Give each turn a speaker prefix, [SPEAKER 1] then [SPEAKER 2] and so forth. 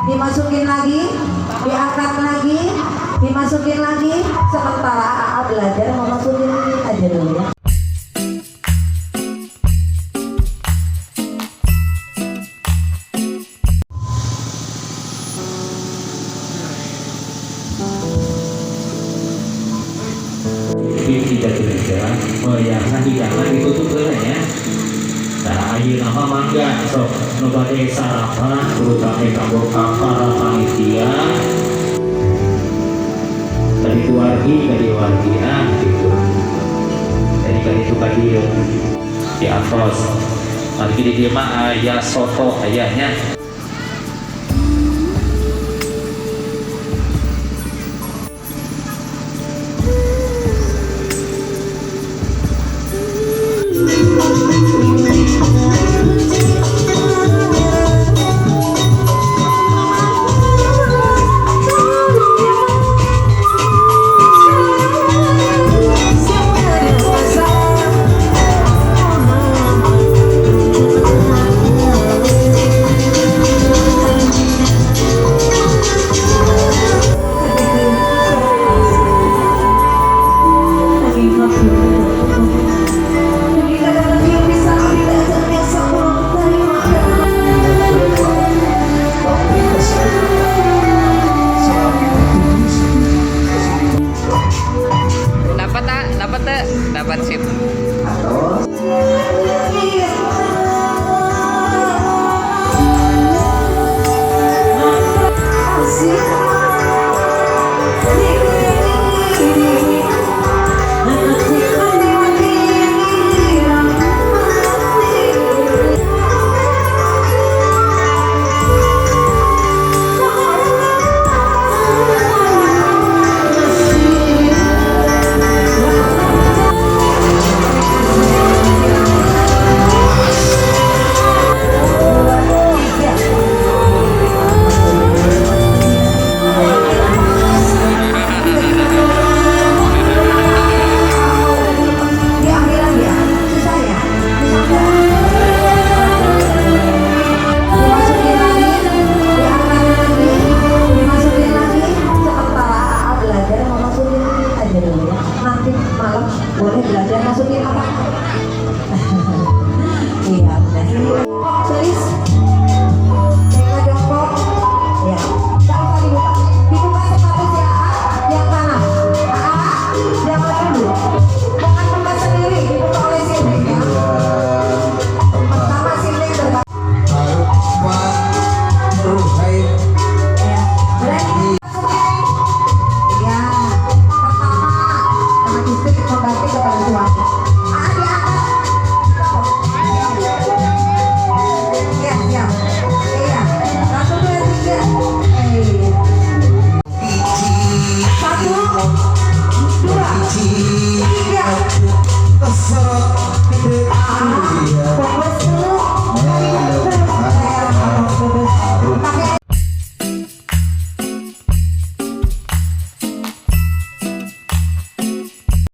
[SPEAKER 1] Dimasukin lagi, diangkat lagi, dimasukin lagi. Sementara AA belajar mau masukin aja dulu ya.
[SPEAKER 2] Di Jatireja meyakini hidangan ditutup ya. Nah, ayeuna mah mangga sok nu bade sarapan, terutama kanggo para panitia tadi itu wargi tadi wargi, ah gitu. Jadi kali itu tadi di atos. Nanti di dieu mah aya soto, ayahnya.